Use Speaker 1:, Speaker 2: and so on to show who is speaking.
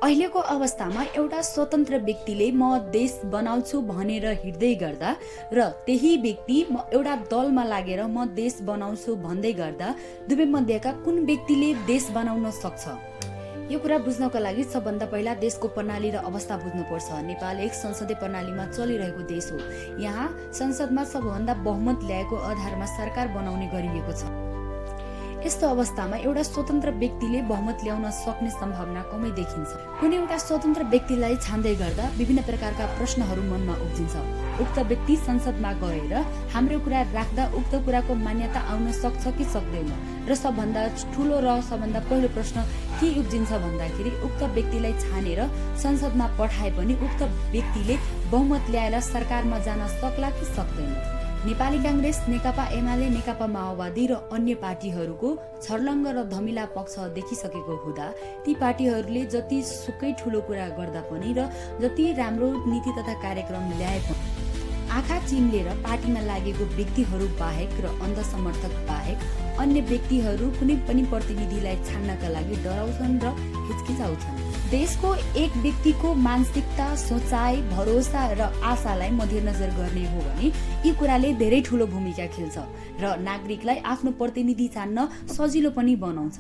Speaker 1: अहिलेको अवस्थामा एउटा स्वतन्त्र व्यक्तिले म देश बनाउँछु भनेर हिँड्दै गर्दा र त्यही व्यक्ति एउटा दलमा लागेर म देश बनाउँछु भन्दै गर्दा दुवै मध्येका कुन व्यक्तिले देश बनाउन सक्छ? यो कुरा बुझ्नको लागि सबभन्दा पहिला देशको प्रणाली र अवस्था बुझ्नुपर्छ। नेपाल एक संसदीय प्रणालीमा चलिरहेको देश हो। यहाँ संसदमा सबभन्दा बहुमत ल्याएको आधारमा सरकार बनाउने गरिएको छ। यस्तो अवस्थामा एउटा स्वतन्त्र व्यक्तिले बहुमत ल्याउन सक्ने सम्भावना कमै देखिन्छ। कुनै एउटा स्वतन्त्र व्यक्तिलाई छान्दै गर्दा विभिन्न प्रकारका प्रश्नहरू मनमा उब्जिन्छ। उक्त व्यक्ति संसदमा गएर हाम्रो कुरा राख्दा उक्त कुराको मान्यता आउन सक्छ कि सक्दैन, र सबभन्दा ठुलो र सबभन्दा पहिलो प्रश्न के उब्जिन्छ भन्दाखेरि उक्त व्यक्तिलाई छानेर संसदमा पठाए पनि उक्त व्यक्तिले बहुमत ल्याएर सरकारमा जान सक्ला कि सक्दैन। नेपाली कांग्रेस, नेकपा एमाले, नेकपा माओवादी र अन्य पार्टीहरूको छर्लङ्ग र धमिला पक्ष देखिसकेको हुँदा ती पार्टीहरूले जति सुकै ठुलो कुरा गर्दा पनि र जति राम्रो नीति तथा कार्यक्रम ल्याए पनि आँखा चिम्लेर पार्टीमा लागेको व्यक्तिहरू बाहेक र अन्ध समर्थक बाहेक अन्य व्यक्तिहरू कुनै पनि प्रतिनिधिलाई छान्नका लागि डराउँछन् र हिचकिचाउँछन्। देशको एक व्यक्तिको मानसिकता, सोचाइ, भरोसा र आशालाई मध्यनजर गर्ने हो भने यी कुराले धेरै ठूलो भूमिका खेल्छ र नागरिकलाई आफ्नो प्रतिनिधि छान्न सजिलो पनि बनाउँछ।